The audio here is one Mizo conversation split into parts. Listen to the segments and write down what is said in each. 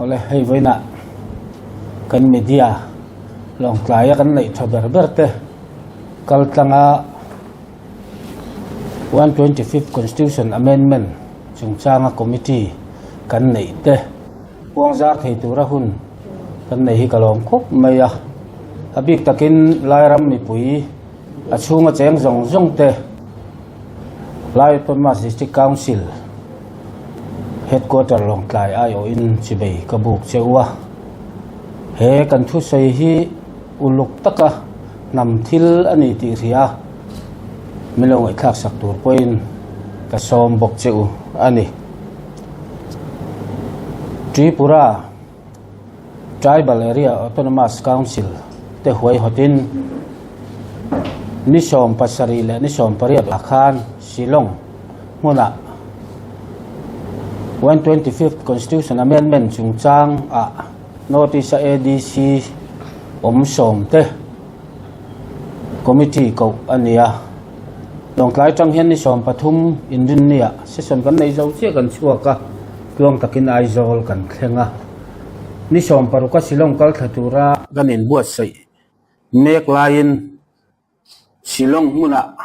Awle hei vawiinah kan media lawngtlaia kan neih tha ber ber te kal tlanga 125th Constitution Amendment chungchanga committee kan neih te puang zar thei tura hun kan nei hi ka lawm khawp mai a. A bik takin Lairam mipui a chhunga cheng zawng zawng te Lai Autonomous District Council Headquarter Lawngtlai aiawhin chibei ka buk che u a. He kan thusawi hi uluk taka hnam thil a ni tih hria a, min lo ngaihthlak sak tur pawhin ka sawm bawk che u a ni. Tripura Tribal Area Autonomous Council te huaihawtin ni 70 leh ni 18 ah khan Shillong hmunah 125th Constitution Amendment chungchang ah North East a ADC awm sawm te Committee koh a ni a. Lawngtlai atang hian ni 13 Inrinniah session kan nei zo chiah kan chhuak a, tluang takin Aizawl kan thleng a. Ni 16 a Shillong kal thla tura kan inbuatsaih mek laiin Shillong hmunah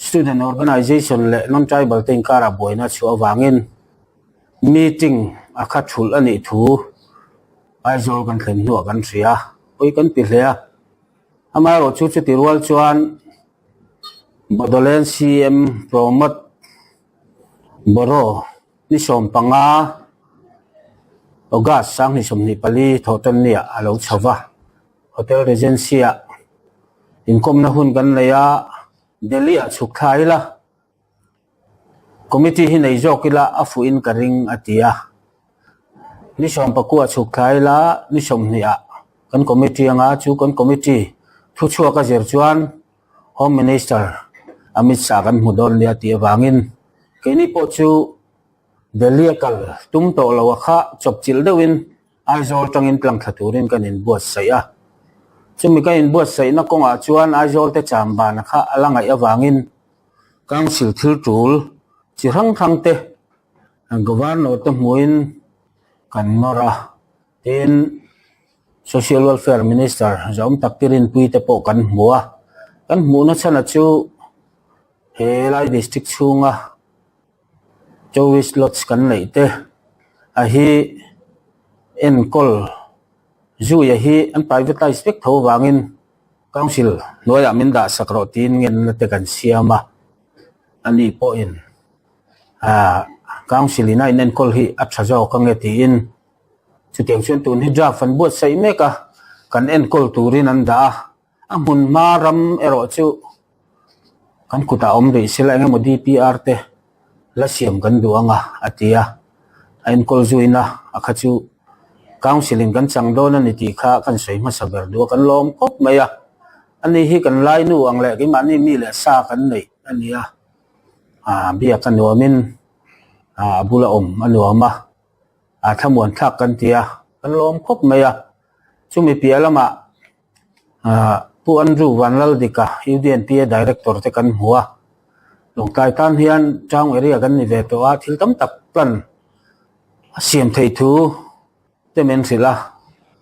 Student Organisation leh Non-Tribal te inkara buaina a chhuah avangin meeting a kha thulh a nih thu Aizawl kan thlen hnuah kan hria a, pawi kan ti hle a. Amaherawhchu chuti rual chuan Bodoland CM Promod Boro ni 15 August 2024 thawhtanniah a lo chho va. Hotel Regency-ah inkawmna hun kan nei a, Delhi-ah chhuk thla ila, Committee hi nei zawk ila a fuhin ka ring a ti a. Ni 19 chhuk thla ila ni 20 ah kan committee anga chu kan committee thuchhuak a zir chuan Home Minister Amit Shah kan hmu dawn nia tih avangin keini pawh chu Delhi a kal tum tawh lo a kha chawpchilh deuhin Aizawl tangin tlang thla turin kan inbuatsaih a. Chumi kan inbuatsaihna kawngah chuan Aizawl te chambana kha a la ngaih avangin Council thil tul chi hrang hrang te Governor te hmuhin kan nawr a, tin Social Welfare Minister Zawm Takti Rinpui te pawh kan hmu a. Kan hmuhna chhan a chu he lai district chhunga Tourist lodge kan neih te a hi enkawl zuia hi an privatize vek tho avangin council hnuaiah min dah sak rawh tiin ngenna te kan siam a, ani pawhin ah council in a inenkawl hi a tha zawk ange tiin chutiang chuan tun hi draft an buatsaih mek a, kan enkawl turin an dah a. A hmun hma ram erawh chu kan kutah awm rih sela engemaw DPR te la siam kan duh ang a a ti a, a enkawl zuina a kha chu council in kan chang dawn a ni tih kha kan sawi hmasa ber duh a, kan lawm khawp mai a, ani hi kan lainu ang leh keimahni mi leh sa kan neih a ni a, ah biak a nuamin ah a bula awm a nuam a, ah thlamuan thlak kan ti a, kan lawm khawp mai a, chumi piah lamah. Ahh Pu Andrew Vanlaldika UDNPA Director te kan hmu a, Lawngtlai tan hian town area kan ni ve tawh a, thil tam tak plan a siam theih thu te min hrilh a,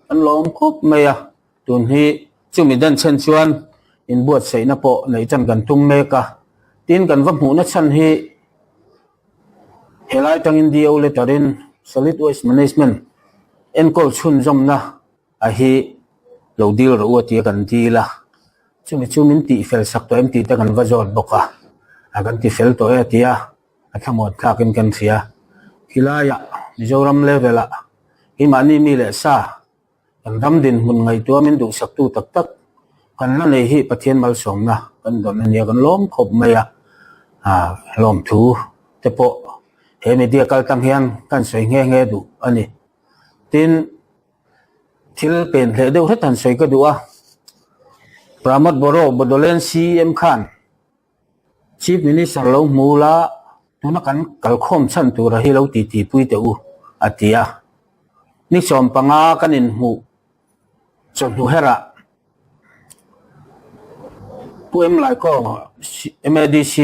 kan lawm khawp mai a, tun hi chumi den chhen chuan inbuatsaihna pawh neih tan kan tum mek a, tin kan va hmuhna chhan hi helai tangin DO letter in Solid Waste Management enkawl chhunzawmna a hi lo dil rawh u a tia kan dil a, chumi chu min tih fel sak tawh em tih te kan va zawt bawk a, a kan ti fel tawh e a ti a, a thlamuan thlak in kan hria. Khilaiah Mizoram level ah keimahni mi leh sa kan ram dinhmun ngaihtuah min duhsak tu tak tak kan la nei hi Pathian malsawmna kan dawn a nia kan lawm khawp mai a, ah lawmthu te pawh he media kal tang hian kan sawi nghe nghe duh a ni. Tin. Thil pen hleh deuh hret han sawi ka duh a, Pramod Boro Bodoland CM khan Chief Minister lo hmu la tuna kan kalkhawm chhan tura hi lo titi pui teh u a ti a. Ni 15 kan inhmuh chawhnu herah Pu M Laikaw MADC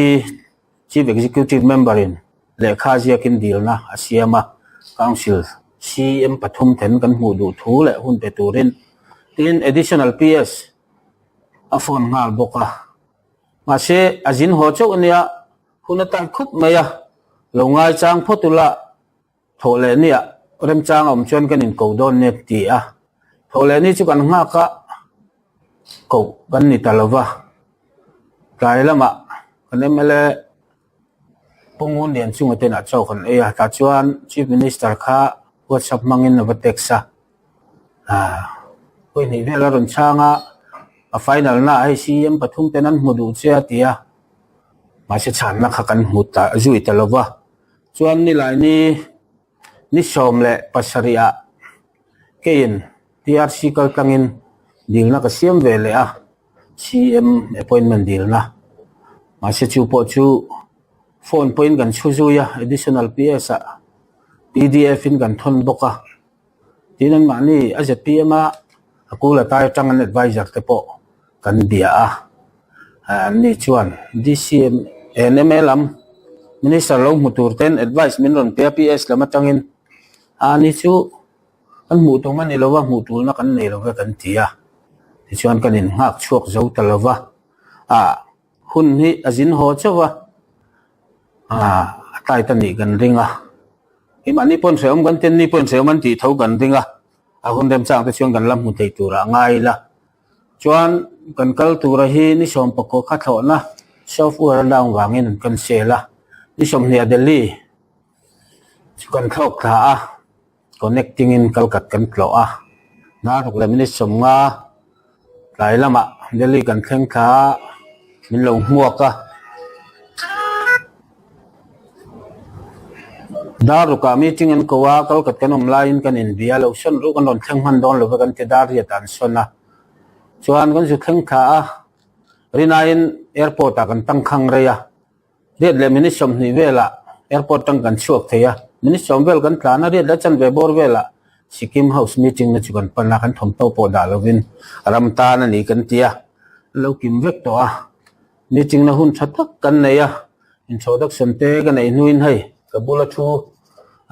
Chief Executive Member in lehkha ziakin dilna a siam a, Council. CM pathum then kan hmuh duh thu leh hun pe turin tiin Additional PS a phone nghal bawk a. Mahse, a zin haw chauh ania hun a tan khup mai a, lo ngaichang phawt ula Thawh leh nia remchang a awm chuan kan inko dawn nia ti a, thawh leh ni chu kan nghak a, koh kan ni ta lo va. Tlai lamah kan mla Pu Ngun Lian chunga te inah chaw kan ei a, tah chuan Chief Minister kha WhatsApp hmangin a va text a, aah hawi hnih vel a rawn chhang a, a final naah hei CM pathum ten an hmu duh che a ti a, mahse chhanna kha kan hmu ta zui ta lo va. Chuan nilai ni ni 17 ah keiin TRC kal tlangin dilna ka siam ve leh a, CM appointment dilna. Mahse chu pawh chu phone pawhin kan chhu zui a, additional PS ah pdf in kan thawn bawk a. Tin anmahni a zpm a a kul atai atang an advisor te pawh kan bia a, anni chuan DCM NMA lam minister lo hmu tur ten advice min rawn pe a PS lam atangin a ni chu kan hmuh tum a ni lova hmuh tulna kan nei lova kan ti a, tichuan kan innghak chhuak zo ta lova ah hun hi a zin haw chauh a ah a tlai ta nih kan ring a keimahni pawhin hrehawm kan ti a ni pawhin hrehawm an tih tho kan ring a a hun remchang te chuan kan la hmu thei turah ngai ila chuan kan kal tura hi ni 19 kha thlawhna software a down vangin an cancel a ni 20 ah Delhi chu kan thlawk thla a connecting in kalkat kan tlawh a dar ruk leh minute 50 tlai lamah Delhi kan thleng thla a min lo hmuak a dar rukah meeting an ko a kalkat kan awm laiin kan inbia lo sawn ruk an rawn thleng hman dawn lo va kan ti dar riat ah an sawn a chuan kan zu thleng thla a rinaiin airport ah kan tangkhang rei a. Riat leh minute 20 velah airport tang kan chhuak thei a, minute 10 vel kan tlan a, riat leh chanve bawr velah Sikkim House meeting na chu kan pan a, kan thawmhnaw pawh dah lovin ram tan a ni kan ti a, an lo kim vek tawh a, meeting na hun tha tak kan nei a, introduction te ka neih hnuin hei ka bula thu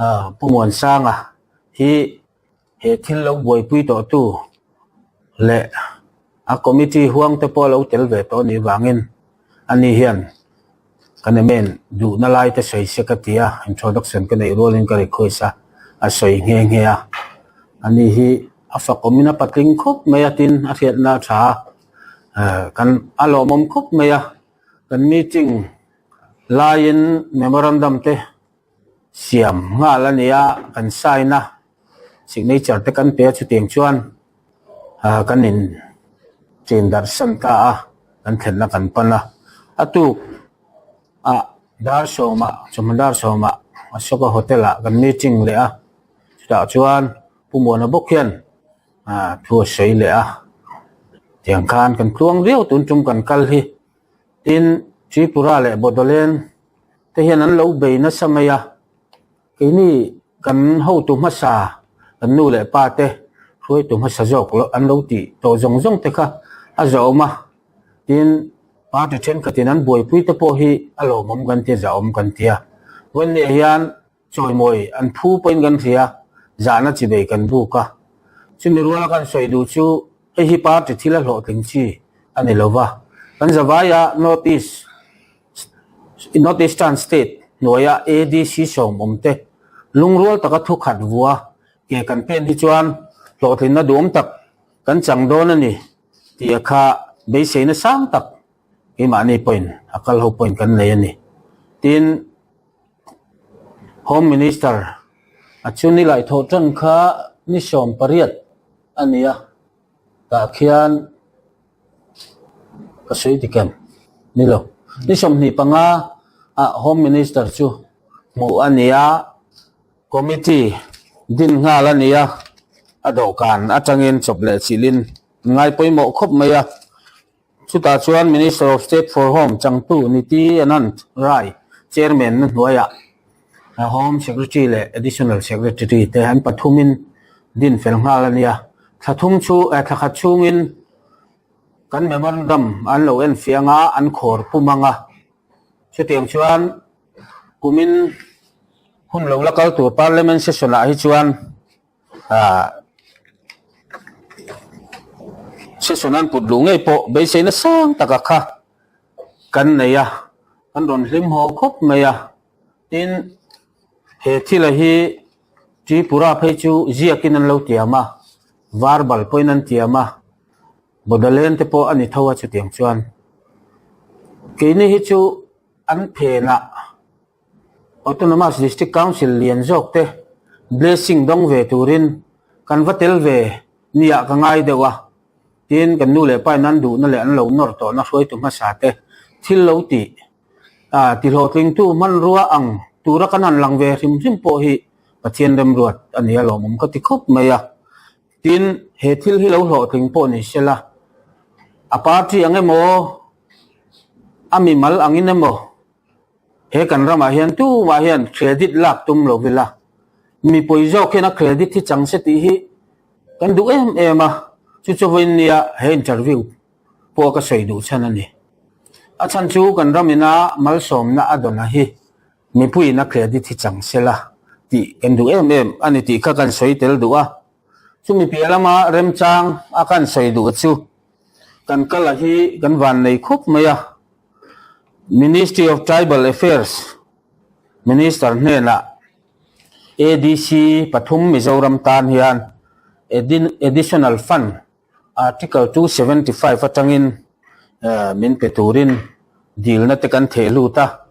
ah Pu Muansanga hi He thil lo buaipui tawhtu leh a committee huang te pawh a lo tel ve tawh anih vangin ani hian ka nemain duhna lai te sawi se ka ti a, introduction ka neih rualin ka request a, a sawi nghe nghe a. Ani hi a fakawmin a patling khawp mai a tin a hriatna a tha a, eh kan a lawmawm khawp mai a, kan meeting laiin memorandum te siam nghal a ni a kan sign a signature te kan pe a chutiang chuan ah kan in chin darh san ta a kan thlenna kan pan a a tuk ah dar sawmah chawhma dar sawmah Ashoka hotel ah kan meeting leh a chutah chuan Pu Muana bawk hian ah thu a sawi leh a tiang khan kan tluang viau tun tum kan kal hi tin Tripura leh Bodoland te hian an lo bei nasa mai a, keini kan hotu hmasa kan nu leh pa te hruaitu hmasa zawk loh an lo tih tawh zawng zawng te kha a zahawm a, tin party thenkhatin an buaipui te pawh hi a lawmawm kan tia zahawm kan tia, vawiinniah hian chawimawi an phu pawhin kan hria zahna chi bei kan buk a, chumi ruala kan sawi duh chu hei hi party thil a hlawhtling chi a ni lova, kan zavaia North East North Eastern State hnuaia ADC sawm awm te lungrual taka thu khat vua ke kan pen hi chuan hlawhtlinna duhawm tak kan chang dawn a ni tih a kha beiseina sang tak keimahni pawhin a kal ho pawhin kan nei a ni. Tin, Home Minister a chu ni laihthawh tan kha ni 18 a ni a, tah khian Ka sawi dik em? Ni lo. Ni 25 ah Home Minister chu hmuh a ni a, Committee din nghal a ni a, a dawhkan atangin chawp leh chilhin an ngai pawimawh khawp mai a. Chutah chuan Minister of State for Home changtu Niti Anand Rai Chairman na hnuaiah Home Secretary leh Additional Secretary te an pathumin din fel nghal a nia. Thla thum chu eh thla khat chhungin kan memorandum an lo en fiang a, an khawr pum ang a. Chutiang chuan kumin hun lo la kal tur Parliament session ah hi chuan. Ah. Session an put luh ngei pawh beiseina sang taka kha kan nei a, kan rawn hlim haw khawp mai a. Tin, he thila hi Tripura phei chu ziakin an lo tiam a, verbal pawhin an tiam a, Bodoland te pawh a ni tho a chutiang chuan. Keini hi chu an phenah. Autonomous District Council lian zawk te blessing dawng ve turin kan va tel ve nia ka ngai deuh a, tin kan nu leh pa in an duhna leh an lo nawr tawhna hruaitu hmasa te thil lo tih a tihlawhtlingtu hmanrua ang tura kan han lang ve hrim hrim pawh hi Pathian remruat a ni a lawmawm ka ti khawp mai a, tin he thil hi lo hlawhtling pawh ni sela a party ang emaw a mimal angin emaw He kan ramah hian tumah hian credit lak tum lo ila, mipui zawk hian a credit hi chang se tih hi kan duh em em a, chu chu vawiin nia he interview pawh ka sawi duh chhan a ni. A chhan chu kan ramina malsawmna a dawn a hi mipuiin a credit hi chang se la tih kan duh em em a ni tih kha kan sawi tel duh a. Chumi piah lama remchang a kan sawi duh chu kan kala hi kan van nei khawp mai a. Ministry of Tribal Affairs Minister hnenah ADC pathum Mizoram tan hian Additional Fund Article 275 atangin min pe turin dilna te kan theh lut a.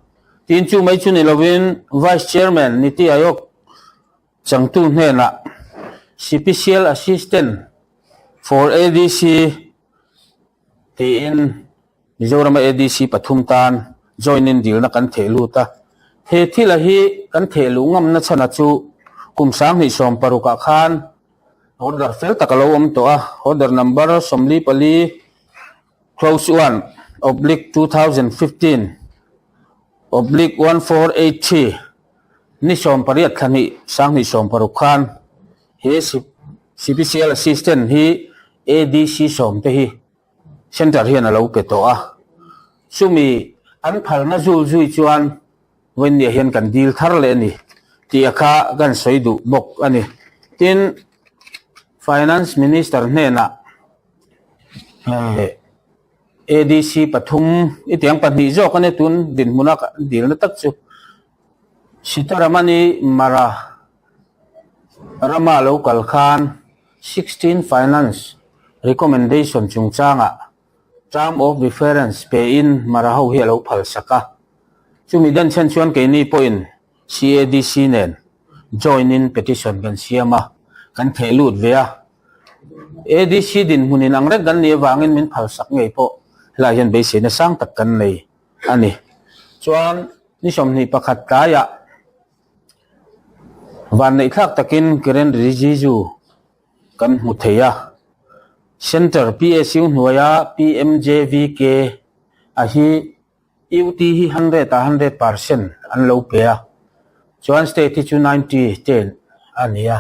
Tin chu mai chu ni lovin Vice Chairman Niti Aayog changtu hnenah Special Assistant for ADC tiin Mizorama ADC pathum tan join in dilna kan theh lut a. He thila hi kan theh luh ngamna chhana chu kum 2016 ah khan order fel tak a lo awm tawh a, order number 44 close one oblique 2015 oblique 1483 ni 18 thla hnih 2016 khan he Special Assistant hi ADC sawm te hi Centre hian a lo pe tawh a, chumi an phalna zul zui chuan vawiinniah hian kan dil thar leh a ni tih a kha kan sawi duh bawk a ni. Tin, Finance Minister hnenah ADC pathum i tiang pahnih zawk a nia tun dinhmuna dilna tak chu Sitaramani Mara rama lo kal khan 16 Finance Recommendation chungchangah Term of Reference pein Mara ho hi a lo phal sak a. Chumi dan chhan chuan keini pawhin CADC nen join in petition kan siam a, kan theh lut ve a. ADC dinhmun in ang reng kan nih avangin min phal sak ngei pawh helaiah hian beiseina sang tak kan nei a ni. Chuan ni 21 tlaiah Vanneihthlak takin Kiren Rijiju kan hmu thei a, Centre PSU hnuaia PMJVK a hi UT hi hundred ah 100% an lo pe a, chuan state hi chu 90 ten a ni a.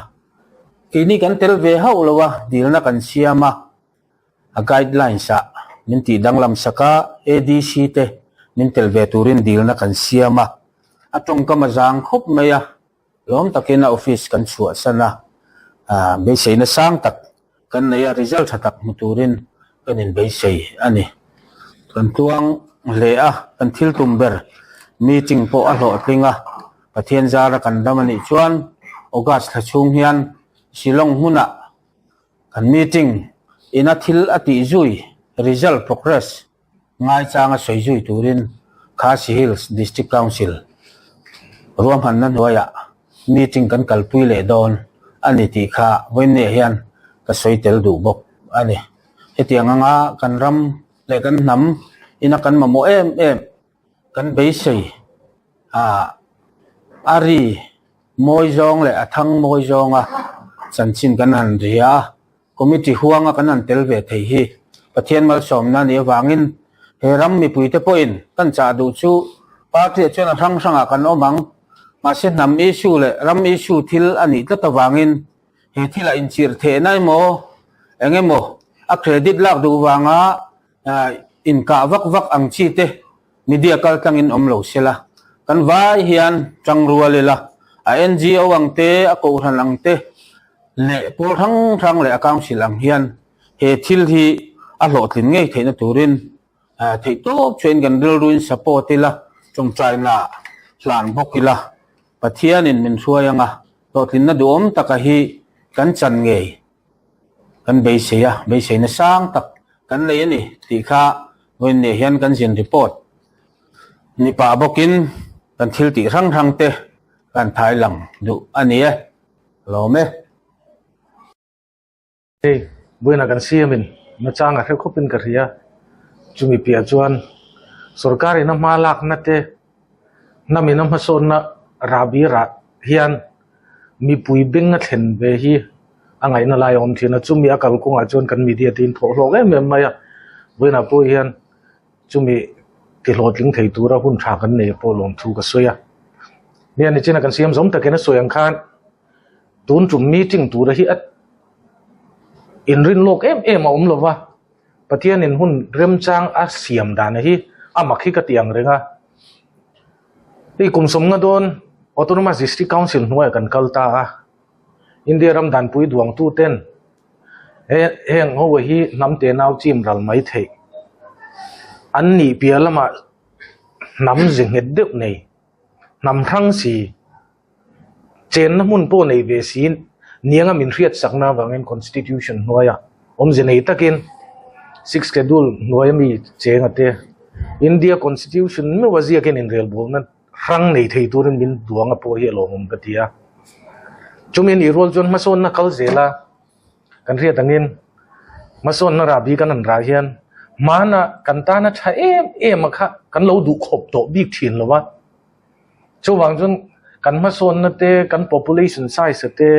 Keini kan tel ve hauh lo a, dilna kan siam a. A guidelines ah min tih danglam sak a, ADC te min tel ve turin dilna kan siam a, a tawngkam a zang khawp mai a, lawm takin a office kan chhuahsan a, beiseina sang tak kan nei a, result tha tak hmu turin kan inbeisei a ni. Kan tluang hle a, kan thil tum ber meeting pawh a hlawhtling a, Pathian zara kan dam a nih chuan August thla chhung hian Shillong hmunah Kan meeting ina thil a tih zui, result progress, ngaichanga sawi zui turin Khasi Hills District Council ruahmanna hnuaiah meeting kan kalpui leh dawn a ni tih kha vawiinniah hian ka sawi tel duh bawk a ni. Hetiang anga kan ram leh kan hnam ina kan mamawh em em kan beisei ah a ri mawi zawng leh a thang mawi zawnga chanchin kan han ri a, committee huanga kan han tel ve thei hi Pathian malsawmna a nih avangin he ram mipuite pawhin kan chah duh chu party ah chuan a hrang hrangah kan awm ang, mahse hnam issue leh ram issue thil a nih tlat avangin he thilah inchirh thehna emaw eng emaw a credit lak duh vanga Inkah vak vak ang chi te media kal tlangin awm lo se la, kan vai hian tangrual ila, a NGO ang te, a kohhran ang te. Leh pawl hrang hrang leh a council ang hian he thil hi a hlawhtlin ngei theihna turin theihtawp chuan kan rilruin support ila, tawngtaina hlan bawk ila, Pathianin min hruai anga hlawhtlinna duhawm taka hi kan chan ngei kan beisei a, beiseina sang tak kan nei a ni tih kha vawiin nih hian kan zin report ni pah bawkin kan thil tih hrang hrang te kan thai lang duh a ni e, lawm e. Hei, vawiinah kan siamin nachang a hre khawpin ka hria, chumi piah chuan sorkarin a hma lakna te hnamin a hmasawnna rahbi rah hian mipui beng a thlen ve hi a ngaihna lai a awm thin a, chumi a kalkawngah chuan kan media te in thawh hlawk em em mai a, vawiinah pawh hian chumi ti hlawhtling thei tura hun tha kan nei pawh lawmthu ka sawi a, nia nichina kan siam zawm takin a sawi ang khan tun tum meeting tura hi a inrin lawk em em a awm lova, Pathianin hun remchang a siam dan hi a mak hi ka ti ang reng a. Hei kum sawmnga dawn Autonomous District Council hnuaiah kan kal ta a, India ram danpui duangtu ten he heng ho hi hnam te nau chim ral mai theih an nih piah lamah hnam ze nghet deuh nei hnam hrang si Chenna hmun pawh nei ve siin nianga min hriat sakna avangin Constitution hnuaia awmze nei takin Sixth Schedule hnuaia mi chenga te India Constitution meuha ziakin inrelbawlna hrang nei thei turin min duang a pawh hi a lawmawm ka ti a. Chumi anih rual chuan hmasawnna kal zela kan hriat angin hmasawnna rahbi kan han rah hian hmana kan tana tha em em a kha kan lo duhkhawp tawh bik thin lo va. Chuvang chuan kan hmasawnna te, kan population size te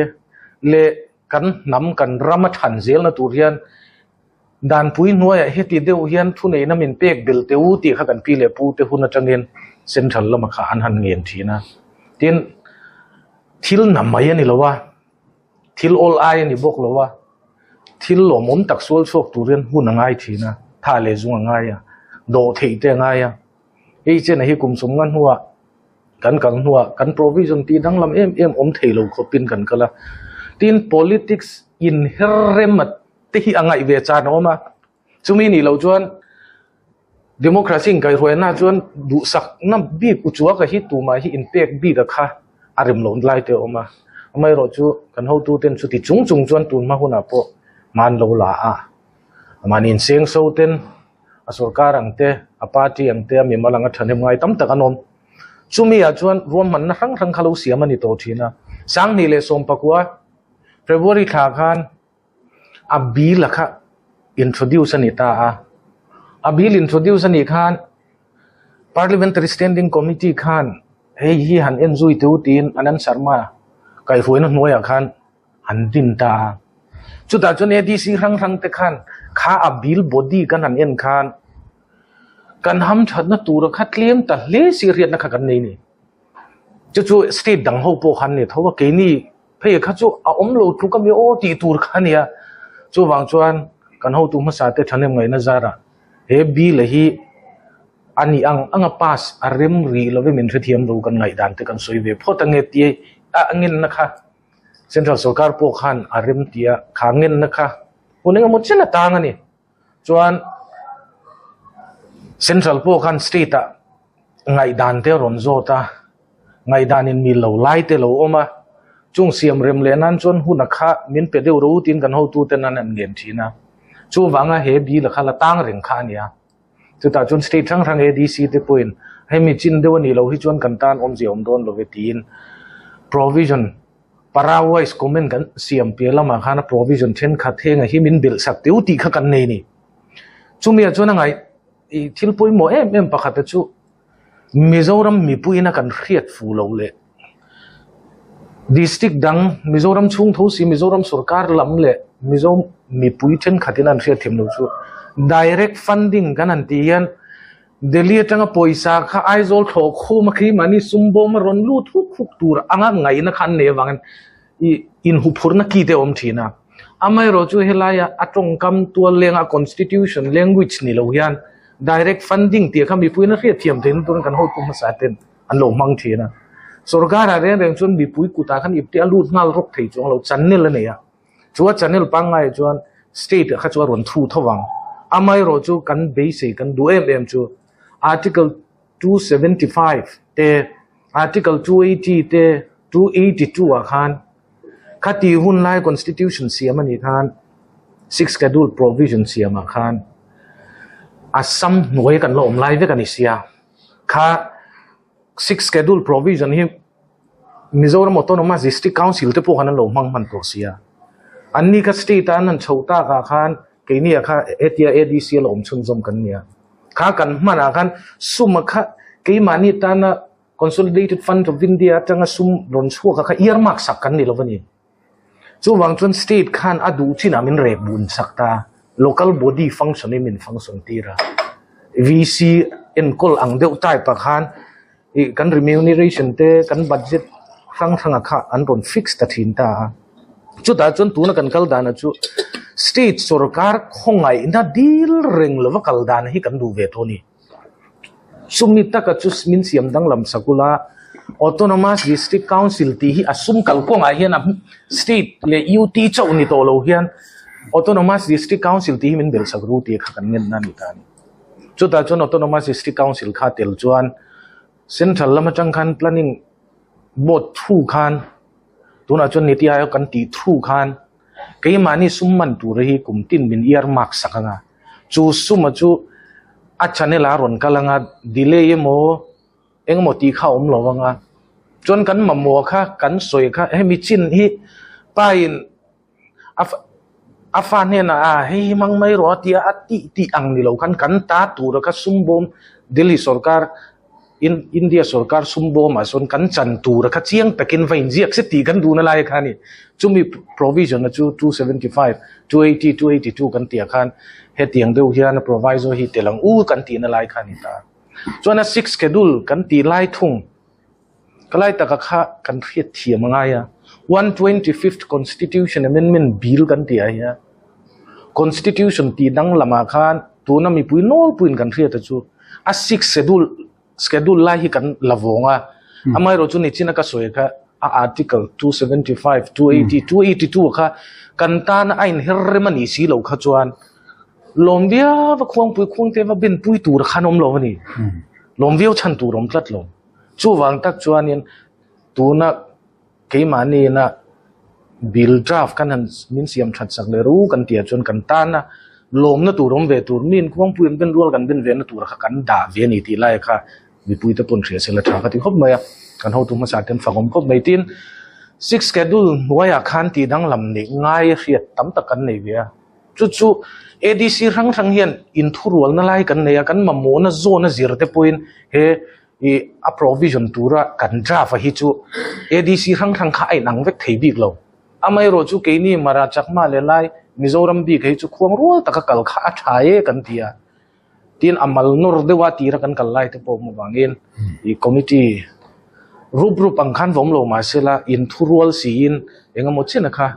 leh kan hnam kan ram a than zelna tur hian danpui hnuaiah heti deuh hian thuneihna min pek belh teh u tih kha kan pi leh pu te hun atangin central lamah kha an han ngen thin a. Tin, thil na mai a ni lo a. Thil awl ai a ni bawk lo a, thil lawmawm tak sual chhuak tur hian hun a ngai thin a, tha leh zung a ngai a, dawh theih te a ngai a. Hei chena hi kum sawmnga hnuah kan kal hnuah kan provision tih danglam em em awm thei lo khawpin kan kal a. Tin, politics inher rem a te hi a ngaih ve chan a awm a. Chumi nih loh chuan Democracy inkaihruaina chuan duhsakna bik uchuaka hi tumah hi inpek bik a kha a rem loh lai te a awm a. Amaherawh chu kan hotuten chuti chung chung chuan tun hma hunah pawh hman lo la a, mahni inseng so ten a sorkar ang te, a party ang te, a mimal anga thahnem ngai tam tak an awm. Chumi ah chuan ruahmanna hrang hrang kha lo siam a ni tawh thin a. 2019 February thla khan A bill a kha introduce a ni ta a, a bill introduce a nih khan Parliamentary Standing Committee khan hei hi han en zui teu tiin Anand Sharma kaihhruaina hnuaiah khan an din ta a. Chutah chuan ADC hrang hrang te khan kha a bill body kan han en khan kan hamthatna tura kha tlem ta hle si hriatna kha kan nei a ni. Chu chu state dang ho pawh khan ni tho a, keini phei kha chu a awm lo tluk a mi aw tih tur kha a nia. Chuvang chuan kan hotu hmasa te thahnem ngaihna zarah he bill hi a nih ang ang a pass a rem rih lovin min hrethiam lo kan ngaihdan te kan sawi ve phawt ange tia a ngenna kha central sorkar pawh khan a rem tia kha ngenna kha hun engemaw chen a tang a ni. Chuan central pawh khan state ah ngaihdan te a rawn zawt a, ngaihdan in mil lo lai te lo awm a, chung siam rem leh nan chuan hun a kha min pe deuh ro tiin kan hotu ten an han ngen thin a, chuvanga he bill a kha la tang reng kha a nia. Chutah chuan state hrang hrang ADC te pawhin hemi chin deuh a nih loh hi chuan kan tan awmzia awm dawn lo ve tiin provision para wise comment kan siam piah lamah khan a provision thenkhat heng a hi min belh sak teu tih kha kan nei a ni. Chumi ah chuan a ngaih ih thil pawimawh em em pakhat a chu Mizoram mipuiin a kan hriat fu lo leh district dang Mizoram chhung tho si Mizoram sorkar lam leh Mizo mipui thenkhatin an hriat thiam lo chu direct funding kan han tih hian Delhi atanga pawisa kha Aizawl thlawh khum a khi mahni sum bawm a rawn lut huk huk tur anga ngaihna kha an nei avangin ih inhuphurna ki te a awm thin a. Amaherawh chu helaia a tawngkam tual lenga constitution language ni lo hian direct funding tih kha mipuiin a hriatthiam theihna turin kan hotu hmasa ten an lo hmang thin a. Sorkar ah reng reng chuan mipui kutah khan ipte a lut nghal rawk thei chuang lo channel a nei a. Chu a channel pangngai chuan state ah kha chu a rawn thu tho vang. Amaherawhchu kan beisei kan duh em em chu Article 275 te, Article 280 te, 282 ah khan khati hun lai Constitution siam a nih khan Sixth Schedule provision siam ah khan Assam hnuai kan la awm lai vek a ni sia. Kha Sixth Schedule provision hi Mizoram Autonomous District Council te pawh khan an lo hmang hman tawh sia. Anni kha state a an han chhoh takah khan keini ah kha hetia ADC a la awm chhunzawm kan nia. Kha kan hmanah khan sum a kha keimahni tana Consolidated Fund of India atanga sum rawn chhuak a kha earmark sak kan ni lo a ni. Chuvang chuan state khan a duh chinah min rep bun sak ta, local body function in min function tir a. VC enkawl ang deuh type ah khan ih kan remuneration te kan budget hrang hranga kha an rawn fix ta thin ta a. Chutah chuan tuna kan kal dana chu state sorkar khawngaihna dil reng lova kal dan hi kan duh ve tawh a ni. Chumi taka chu min siam danglam sakula Autonomous District Council tih hi a sum kalkawngah hian a state leh UT chauh ni tawh lo hian Autonomous District Council tih hi min belh sak ru tih kha kan ngenna a ni ta a ni. Chutah chuan Autonomous District Council kha tel chuan Central lam atang khan Planning Board thu khan tunah chuan Niti Aayog kan tih thu khan keimahni sum man tur hi kum tin min earmark sak ang a, chu suma chu a channel a rawn kal ang a, delay emaw engemaw tih kha a awm lo ang a, chuan kan mamawh kha kan sawi kha hemi chin hi pa in A a fa hnenah a hei hi hmang mai rawh a tia a tih tih ang ni lo khan kan ta tura kha sum bawm Delhi sorkar India sorkar sum bawmah sawn kan chan tura kha chiang takin va inziak se tih kan duhna lai kha a ni. Chumi provision a chu 275, 280, 282 kan tih ah khan hetiang deuh hian a proviso hi tel ang u kan tihna lai kha a ni ta. Chuan a sixth schedule kan tih lai thung. Ka lai taka kha kan hriat thiam a ngai a, 125th Constitution Amendment Bill kan tih ah hian Constitution tih danglamah khan tuna mipui nawlpuiin kan hriat a chu a sixth schedule schedule lai hi kan la vawng a, amaherawhchu chu nichina ka sawi kha a article 275, 280, 282 kha kan tana a inher rem a nih si loh kha chuan lawm viau a khuangpui khuangte va benpui tur khan awm lo a ni, lawm viau chhan tur awm tlat lo. Chuvang tak chuanin tuna keimahniina bill draft kan han min siam that sak leh ru kan tihah chuan kan tana lawmna tur awm ve tur min khuangpui an ben rual kan ben ve na tur kha kan dah ve a ni tih lai kha mipui te pawn hria sela tha ka ti khawp mai a, kan hotu hmasa te an fak awm khawp mai. Tin, sixth schedule hnuaiah khan tih danglam neih ngai hriat tam tak kan nei ve a, chu chu ADC hrang hrang hian inthurualna lai kan nei a, kan mamawhna zawna zir te pawhin he Ih a provision tura kan draft a hi chu ADC hrang hrang kha a inang vek thei bik lo. Amaherawh chu keini Mara Chakma leh lai Mizoram bik hi chu khuang rual taka kal kha a tha e kan ti a. Tin a mal nawr deuh a tira kan kal lai te pawh awm avangin ih committee rup rup ang khan va awm lo mahsela inthurual siin engemaw chen a kha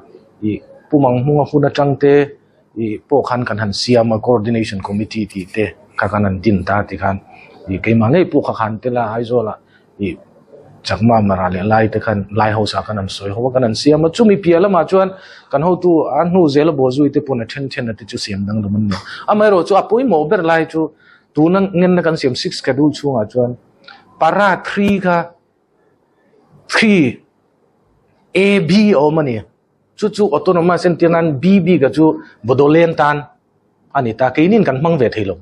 ih pumang hmunga hun atang te Ih pawh khan kan han siam a, Coordination Committee tih te kha kan han din ta ti khan ih keimah ngei pawh kha khan tel a, Aizawlah ih Chakma Mara leh Lai te khan Lai House ah khan an sawi ho a, kan han siam a, chumi piah lamah chuan kan hotu a hnu zela bawhzui te pawn a then then a te chu siam danglam an ni. Amaherawhchu chu a pawimawh ber lai chu tuna ngenna kan siam sixth schedule chhungah chuan para three kha three A B a awm a ni. Chu chu autonomous entir nan B bik a chu Bodoland tan a ni ta, keinin kan hmang ve thei lo.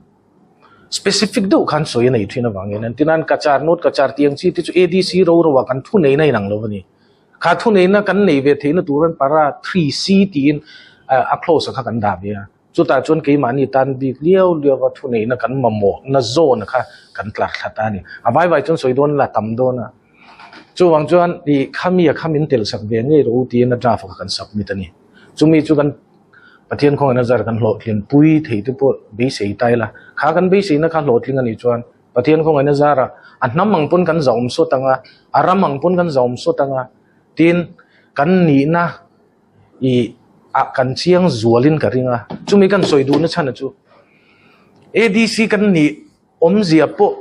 Specific deuh khan sawi a nei thin avangin entir nan Cachar, North Cachar tih ang chi te chu ADC ro ro ah kan thu neihna inang lo a ni. Kha thu neihna kan nei ve theihna turin para 3C tiin a clause kha kan dah ve a. Chutah chuan keimahni tan bik liau liau a thu neihna kan mamawhna zawn kha kan tlar thla ta a ni. A vai vai chuan sawi dawn la tam dawn a. Chuvang chuan ih khami a kha min tel sak ve ngei rawh u tiin a draft kha kan submit a ni. Chumi chu kan Pathian khawngaihna zar kan hlawhtlin pui thei te pawh beisei ta ila. Kha kan beiseina kha hlawhtling a nih chuan Pathian khawngaihna zarah a hnam ang pawn kan zahawm sawt ang a, a ram ang pawn kan zahawm sawt ang a, tin kan nihna ih ah kan chiang zualin ka ring a. Chumi kan sawi duhna chhan a chu ADC kan nih Awmzia pawh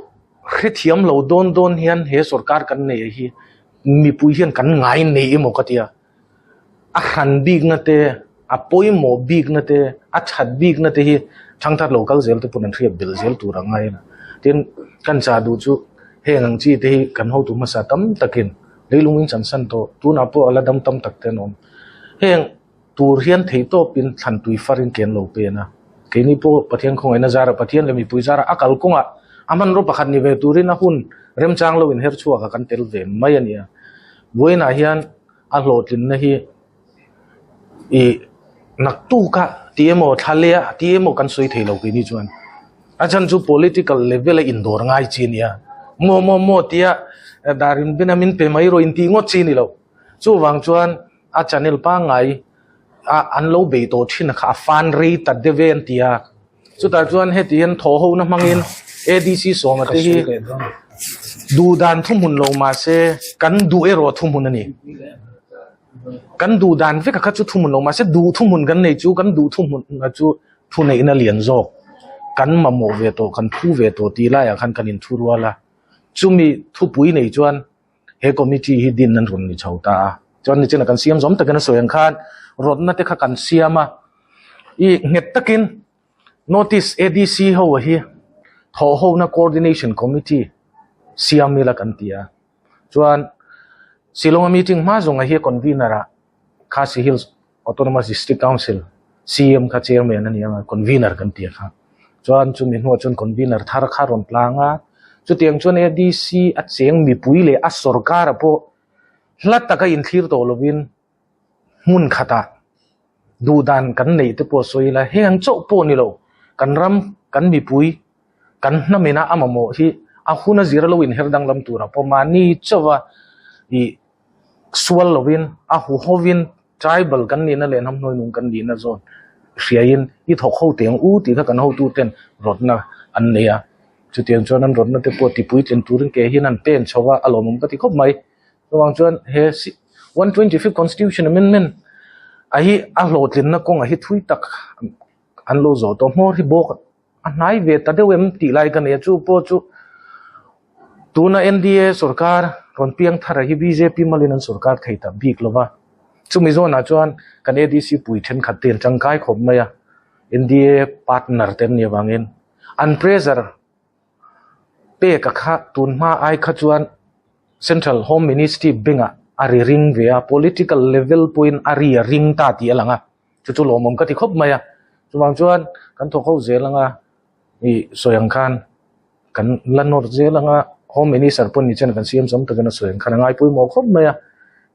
hrethiam lo dawn dawn hian he sorkar kan nei hi mipui hian kan ngai nei emaw ka tia. A hran bikna te, A pawimawh bikna te, a that bikna te hi thangthar lo kal zel te pawn an hriat belh zel tur a ngai a. Tin, kan chah duh chu heng ang chi te hi kan hotu hmasa tam takin leilung in chansan tawh, tunah pawh a la dam tam tak te an awm. Heng tur hian theihtawpin thlan tui farin ke an lo pen a. Keini pawh Pathian khawngaihna zara Pathian leh mipui zara a kalkawngah a hmanraw pakhat ni ve turin a hun remchang lo inher chhuak a kan tel ve mai a nia. Vawiinah hian a hlawhtlinna hi ih naktuk a ti emaw thla leh a ti emaw kan sawi thei lo keini chuan a chhan chu political level a indawr ngai chi a nia maw maw maw tia dar in ben a min pe mai rawh intih ngawt chi a ni lo chuvang chuan a channel pangngai a an lo bei tawh thin kha a fan rei ta deuh e an ti a chutah chuan heti hian thaw ho na hmangin A_D_C sawma te hi duh dan thuhmun lo mahse kan duh erawh thuhmun a ni. Kan duh dan vek a kha chu thuhmun lo mahse duh thuhmun kan nei chu kan duh thuhmun a chu thuneihna lian zawk kan mamawh ve tawh kan phu ve tawh tih laiah khan kan inthu rual a chumi thupui nei chuan he committee hi din an rawn ni chho ta a chuan nichina kan siam zawm takin a sawi ang khan rawtna te kha kan siam a ih nghet takin notice A_D_C ho hi thawhhona coordination committee siam ila kan ti a. Chuan Shillong-a meeting hma zawnga hi convener ah Khasi Hills Autonomous District Council CM kha chairman a ni ang a, convener kan ti a kha. Chuan chumi hnuah chuan convener thar kha rawn tlang a, chutiang chuan ADC a cheng mipui leh a sorkar ah pawh hla taka inthlir tawh lovin hmun khatah duhdan kan neih te pawh sawi ila heng chauh pawh ni lo kan ram kan mipui kan hnam ina a mamawh hi a hun a zir lo inher danglam tur a pawh mahni chauha ih sual lovin a huhovin tribal kan nihna leh hnam hnuaihnung kan nihna zawn hriain i thawk ho teh ang u tih kha kan hotuten rawtna an nei a chutiang chuan an rawtna te pawh tipuitlin turin ke hian an pen chho a a lawmawm ka ti khawp mai. Chuvang chuan he 125th Constitution Amendment a hi a hlawhtlinna kawngah hi thui tak an lo zawh tawh hmawr hi bawk a hnai ve ta deuh em tih lai ka nei a chu pawh chu tuna N_D_A sorkar rawn piang thar ah hi B_J_P malin an sorkar thei ta bik lo va chumi zawnah chuan kan A_D_C pui thenkhat te an tangkai khawp mai a N_D_A partner te an nih avangin an pressure Peka kha tun hma ai kha chuan Central Home Ministry bengah a ri ring ve a, political level pawhin a ri a ring ta tih a lang a, chu chu lawmawm ka ti khawp mai a. Chuvang chuan kan thawk ho zel anga ih sawi ang khan kan la nawr zel anga Home Minister pawh ni chuan kan siam zawm takin a sawi ang khan a ngai pawimawh khawp mai a,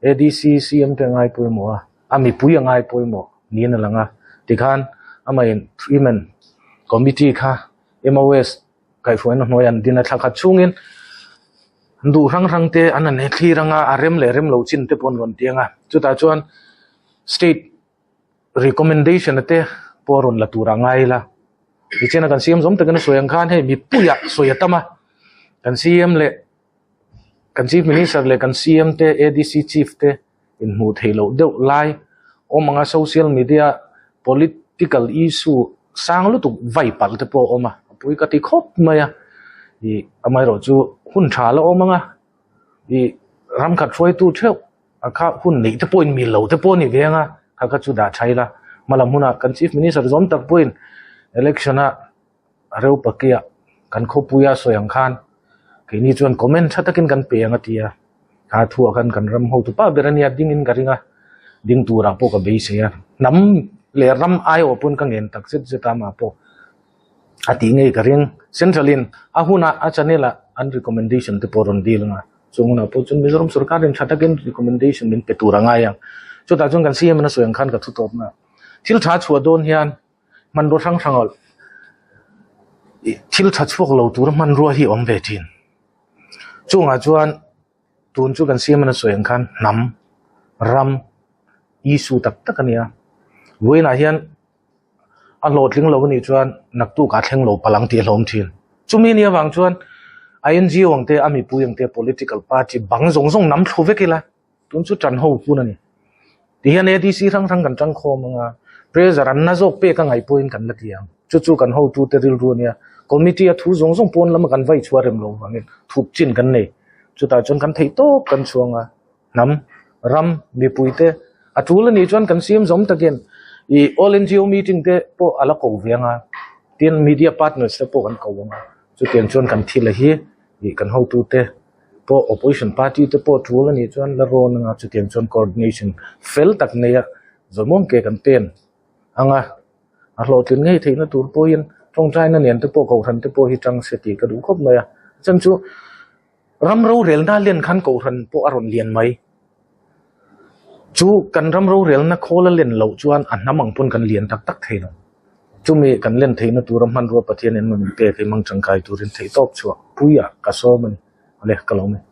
ADC CM te a ngai pawimawh a, a mipui a ngai pawimawh niin a lang a, tikhan amahin Freeman Committee kha MOS kaihhruaina hnuai an din a thla khat chhungin duh hrang hrang te an han thlir anga a rem leh rem lo chin te pawh an rawn ti anga chutah chuan state recommendation te pawh a rawn la tur a ngai ila tichuan kan C_M zawm takin a sawi ang khan hei mipuiah sawi a tam a kan C_M leh kan chief minister leh kan C_M te A_D_C chief te. inhmuh theih loh deuh lai awm anga social media political issue sang lutuk vai palh te pawh a awm a a pui ka ti khawp mai a ih amaherawh chu hun tha la awm anga ih ram khat hruaitu theuh a kha hun neih te pawh in mil lo te pawh a ni ve anga kha kha chu dah tha ila hmalam hunah kan chief minister zawm tak pawhin election a. A reu pakia kan khawpuia sawi ang khan keini chuan comment tha takin kan pe ang a ti a, kha thuah khan kan ram hotu pa ber a nia dingin ka ring a, ding turah pawh ka beisei a, hnam leh ram aiawh pawn ka ngen tak zet zet a amah pawh a tih ngei ka ring. Central in a hunah a channel ah an recommendation te pawh a rawn dil ang a, chung hunah pawh chuan Mizoram sorkarin tha takin recommendation min pe tur a ngai ang. Chutah chuan kan C_M in a sawi ang khan ka thu tawpna thil tha chhuah dawn hian hmanrua hrang hrang ah ih thil tha chhuak lo tur hmanrua hi a awm ve thin chungah chuan tun chu kan siam a sawi ang khan hnam ram issue tak tak a ni a vawiinah hian a hlawhtling lo a nih chuan naktuk ah thleng lo palh ang tih a hlawm thin chumi nih avang chuan a N_G_O ang te a mipui ang te political party bang zawng zawng nam thlu vek ila. Tun chu tan ho hun a ni. Tihian ADC hrang hrang kan tangkhawm ang a, pressure an na zawk pek a ngaih pawhin kan la ti ang. Chu chu kan hotute rilru a nia. Committee a thu zawng zawng pawn lama kan vai chhuah rem lo vangin thup chin kan nei. Chutah chuan kan theih tawp kan chhuang a, hnam, ram, mipuite a tul a nih chuan kan siam zawm takin. I All NGO meeting te pawh a la ko ve anga, tin media partners te pawh kan ko anga, chutiang chuan kan thil a hi ih kan hotute pawh opposition party te pawh tul a nih chuan la rawn anga, chutiang chuan coordination fel tak neia zawmawm ke kan pen anga, a hlawhtlin ngei theihna tur pawhin tawngtaina nen te pawh kohhran te pawh hi tang se tih ka duh khawp mai a, chhan chu ram rorelna len khan kohhran pawh a rawn lian mai. Chu kan ram rorelna khawl a len loh chuan a hnam ang pawn kan lian tak tak thei lo. Chumi kan len theihna tura hmanrua Pathian in min pek hi hmang tangkai turin theihtawp chhuah puiah ka sawm a ni. Awle, ka lo mai.